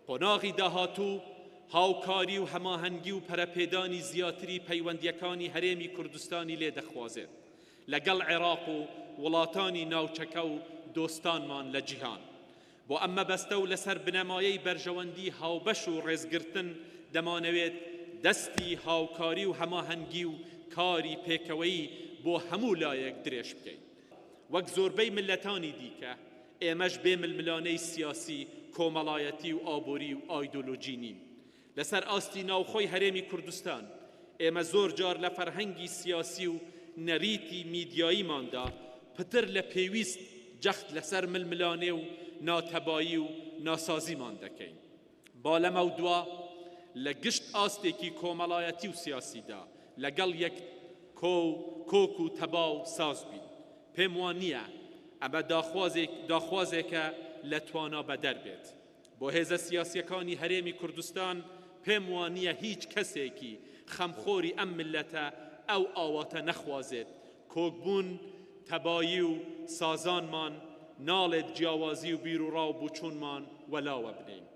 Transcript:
قۆناغی داهاتوو هاوکاری و هەماهەنگی و پەرەپێدانی زیاتری پەیوەندییەکانی هەرێمی کوردستانی لێ دەخوازێت لەگەڵ عێراق و وڵاتانی ناوچەکە و دۆستانمان لە جیهان. بۆ ئەم مەبەستە و لەسەر بنەمایەی بەرژەوەندی هاوبەش و ڕێزگرتن دەمانەوێت دەستی هاوکاری و هەماهەنگی و کاری پێکەوەیی بۆ هەموو لایەک درێژ بکەین. وەک زۆربەی میللەتانی دیکە، ئێمەش بێ ململانێی سیاسی، کۆمەڵایەتی و ئابووری و ئایدۆلۆجی نین. لەسەر ئاستی ناوخۆی هەرێمی کوردستان، ئێمە زۆر جار لە فەرهەنگی سیاسی و نەریتی میدیاییماندا پتر لە پێویست جەخت لەسەر ململانێ و ناتەبایی و ناسازیمان دەکەین. با لەمەودوا لە گشت ئاستێکی کۆمەڵایەتی و سیاسیدا لەگەڵ یەک کۆ و کۆک و تەبا و ساز بین. پێم وا نییە ئەمە داخوازێک داخوازێکە لە توانا بەدەر بێت. بۆ هێزە سیاسیەکانی هەرێمی کوردستان پێم وا نییە هیچ کەسێکی خەمخۆری ئەم میللەتە ئەو ئاواتە نەخوازێت. کۆکبوون، تەبایی و سازانمان ناڵێت جیاوازی و بیروڕا و بوچوونمان وەلاوە بنێین.